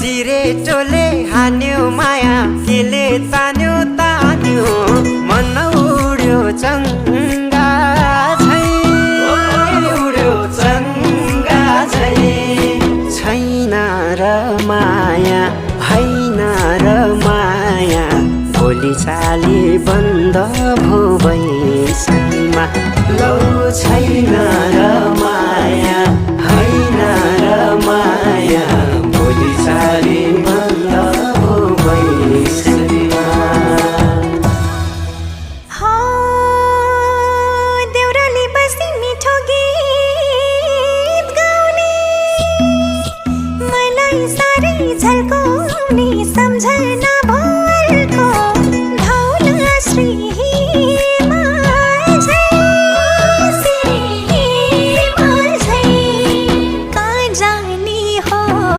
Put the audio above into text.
छिरेटोले हान्यो माया केले तान्यो तान्यो मन उड्यो चङ्गा झै उड्यो चङ्गा झै छैन र माया होइन र माया भोलि चाली बन्द भो बैसैमा लौ छैन र माया होइन र माया भोलि चाली बन्द भो बैसैमा देउराली बस्ती मिठो गीत गाउने मलाई साह्रै झल्काउने सम्झना